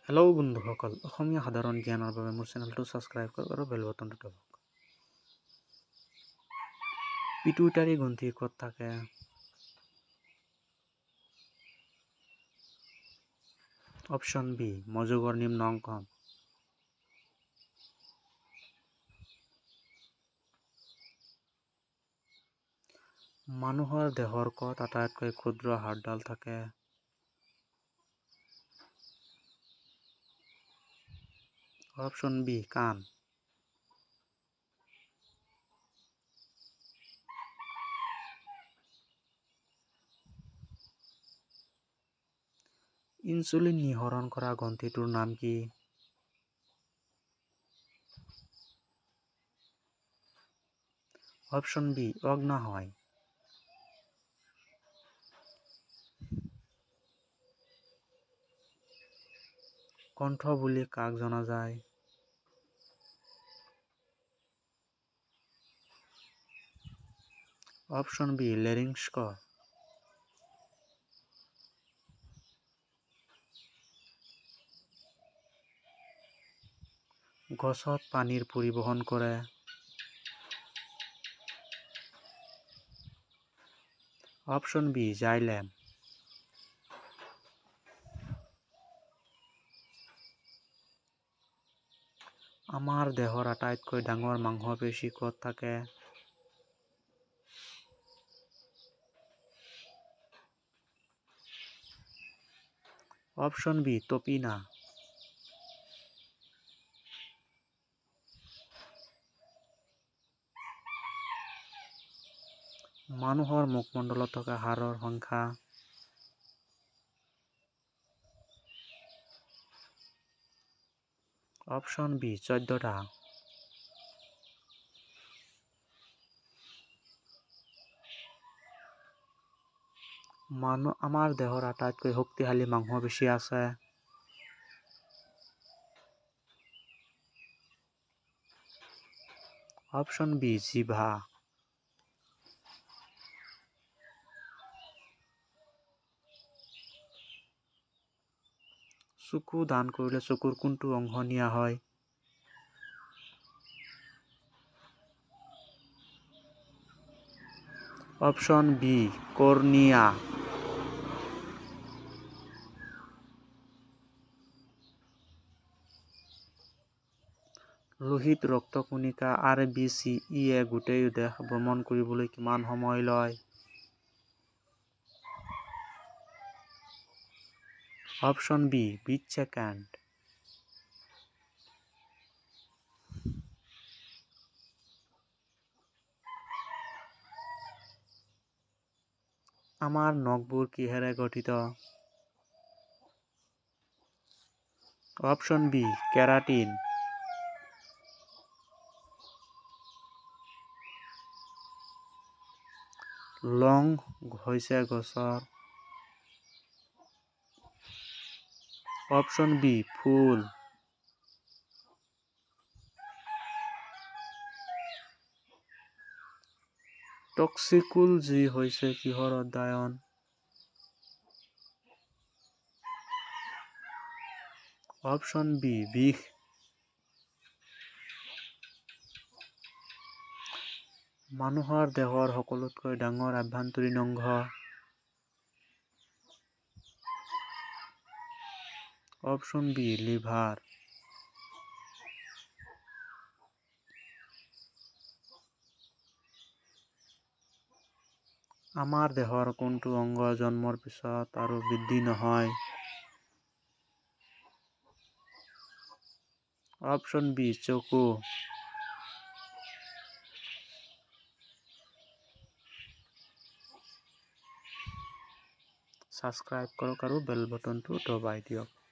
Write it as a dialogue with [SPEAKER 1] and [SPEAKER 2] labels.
[SPEAKER 1] Hello' বন্ধুসকল, অসমীয়া সাধাৰণ জ্ঞানৰ বাবে মোৰ চেনেলটো ছাবস্ক্ৰাইব কৰক আৰু বেল বটনটো দবাওক। পিটুইটাৰী গ্ৰন্থি ক'ত থাকে? অপশ্যন বি, মগজুৰ নিম্ন অংশ। মানুহৰ দেহৰ ক'ত আটাইতকৈ ক্ষুদ্ৰ হাড়ডাল থাকে? অপশ্যন বি, কাণ। ইনচুলিন নিঃসৰণ কৰা গ্ৰন্থিটোৰ নাম কি? অপশ্যন বি, অগ্নাশয়। কণ্ঠ বুলি কাক জনা যায়? Option B, larynx. গছত পানীৰ পৰিবহণ কৰে? Option B, xylem. আমাৰ দেহৰ আটাইতকৈ ডাঙৰ মাংসপেশী ক'ত থাকে? অপশ্যন বি, তপিনা। মানুহৰ মুখমণ্ডলত থকা হাড়ৰ সংখ্যা? অপশ্যন বি, 14টা। মানুহ আমাৰ দেহৰ আটাইতকৈ শক্তিশালী মাংসপেশী আছে? অপশ্যন বি, জিভা। চকু দান কৰিলে চকুৰ কোনটো অংশ নিয়া হয়? Option B, cornea. লোহিত ৰক্তকণিকা আৰ বি চি ইয়ে গোটেই দেহ ভ্ৰমণ কৰিবলৈ কিমান সময় লয়? Option B, 20 second. আমাৰ নখবোৰ কিহেৰে গঠিত? Option B, keratin. লং হৈছে গছৰ? অপশ্যন বি, ফুল। টক্সিকোলজি হৈছে কিহৰ অধ্যয়ন? অপশ্যন বি, বিষ। মানুহৰ দেহৰ সকলোতকৈ ডাঙৰ আভ্যন্তৰীণ অংগ? Option B, liver. আমাৰ দেহৰ কোনটো অংগ জন্মৰ পিছত আৰু বৃদ্ধি নহয়? অপশ্যন বি, চকু। ছাবস্ক্ৰাইব কৰক আৰু বেল বটনটো দবাই দিয়ক।